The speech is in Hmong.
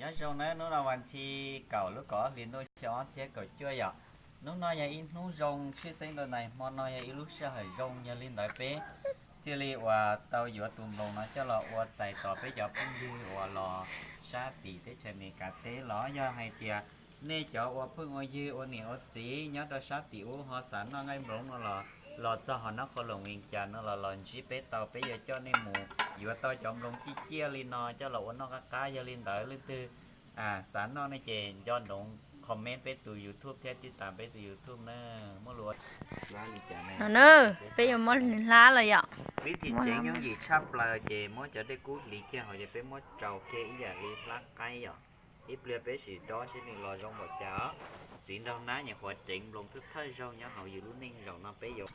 Nyob zoo nawb, hnub no vas thib kaum lub kaum ob hlis ntuj xyoo ob txhiab kaum cuaj yom. Hnub no yog ib hnub zoo tshwj xeeb rau ntawm hmo no yog ib lub sij hawm zoo, yog li ntawd peb thiaj li uas tau yuav tus nploos no coj los ua txais tos peb cov phooj ywg uas los sab tim teb chaws Amelikas teb los yog hais tias nej cov uas phooj ywg ua niam ua txiv nyob rau sab tim ub ho xav noj nqaij nploos no los los txog hauv North Carolina no los los ntsib peb tau, peb yuav coj nej mus yuav tau cov nploos ciaj ciaj li no coj los ua noj qab qab. Yog li ntawd leej twg xav noj ne ces nco ntsoov comment peb tus YouTube thiab tib tas peb tus YouTube na. Muaj lus no na, peb yuav muab hlab los yom. Vib thim tseev yooj yim tshaj plaws ces muab cov dej kub hliv kiag hauv ces peb muab rau kiag ib yam li hlab qaib yom. Ib pliag peb sim dob seb nws los zoo npaum cas. Txiv nraug nab nyuam qhuav ceev nploos thawj thawj zaug nyob hauv yus lub neej zaum no peb yuav